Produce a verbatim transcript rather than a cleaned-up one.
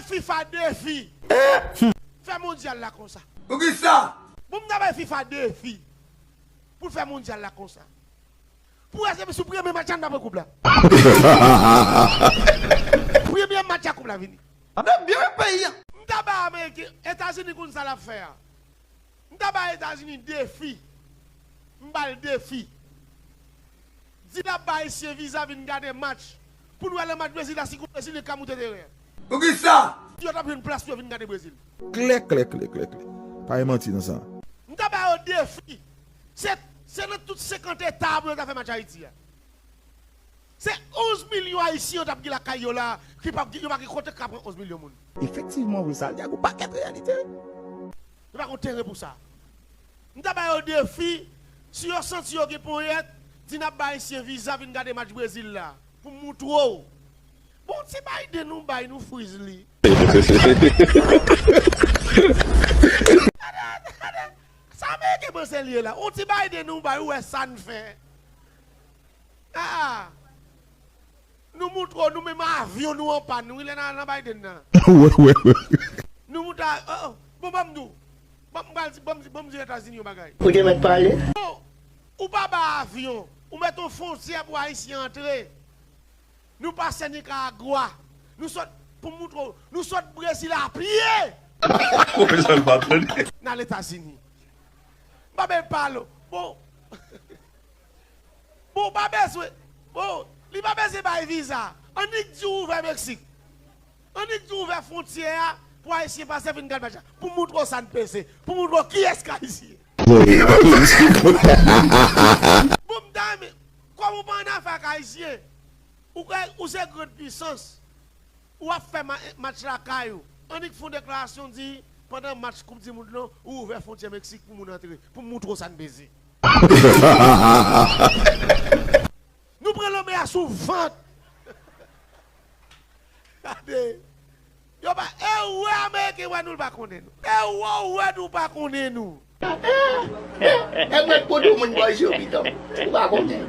FIFA defi. Fè mondyal la konsa. Poukisa? Bon, m ta bay FIFA defi pou l fè mondyal la konsa. Pou wè se sou premye match la n ta pran koup la. Premye match a koup la vini. N ap byen met peyi a. M ta bay Ameriken, Etazini konn sa l ap fè a. M ta bay Etazini defi. M ba l defi. Di l ap bay Ayisyen viza vin gade match. Pou n wè nan match Brezil la si gon Brezilyen k ka moute teren an. Poukisa? Si yo t ap jwenn plas pou yo vin gade Brezil. Klè, klè, klè, klè, klè. Pa gen manti nan sa. M ta ba yo defi. Se, se nan tout senkant eta pou yo ta fè match Ayiti a. Se onz milyon Ayisyen yo t ap gen lakay yo la, ki p ap gen, yo pa gen kote k ka pran onz milyon moun. Efektivman, wi, sa l di a gon pakèt reyalite, wi. Yo pa gon teren pou sa. M ta ba yo defi, si yo santi yo gen ponyèt, di n ap bay Ayisyen viza vin gade match Brezil la, pou m moutre w. Bon, ti Biden nou bay nou friz li. Sa Ameriken panse l ye la. On ti Biden nou bay, ou wè sa n fè. Ah! Nou moutre w, nou menm avyon nou an pàn, wi, lè n al nan Biden nan. Wè, wè, wè. Nou moute a, oh, oh. Bon, ban m di w. Ban m, ban m, ban m, ban m di Etazini yon bagay. Ou te mèt pale. Bon, ou pa ba avyon, ou met yon fwontyè pou Ayisyen antre. Nou pase Nicaragua. Nou sot, pou m moutre w, nou sot Brezil a pye. Kòman sa l pa tande? N al Etazini. M pa bezwen pale w. Bon. Bon, w pa bezwen. Bon, li pa bezwen bay viza. Annik di w ouvè Meksik. Annik di w ouvè fwontyè a pou Ayisyen pase vin gad match la. Pou moutre w sa n peze. Pou moutre w kiyès k Ayisyen. Bon, m ta renmen. Kòm ou pa annafè ak Ayisyen, ou kwè ou se grann pisans. Ou ap fè ma-, match lakay ou. Annik fè yon deklarasyon di, pandan match Koup di Mond lan, ou ouvè fwontyè Meksik pou moun antre, pou moutre w sa n peze. Nou pran lanmè a sou vant. Gade. Yo pa, e ou wè Ameriken wè nou, l pa konnen nou. E ou wè nou pa konnen nou. E mwen kote moun bò je w pitan. Ou pa konnen.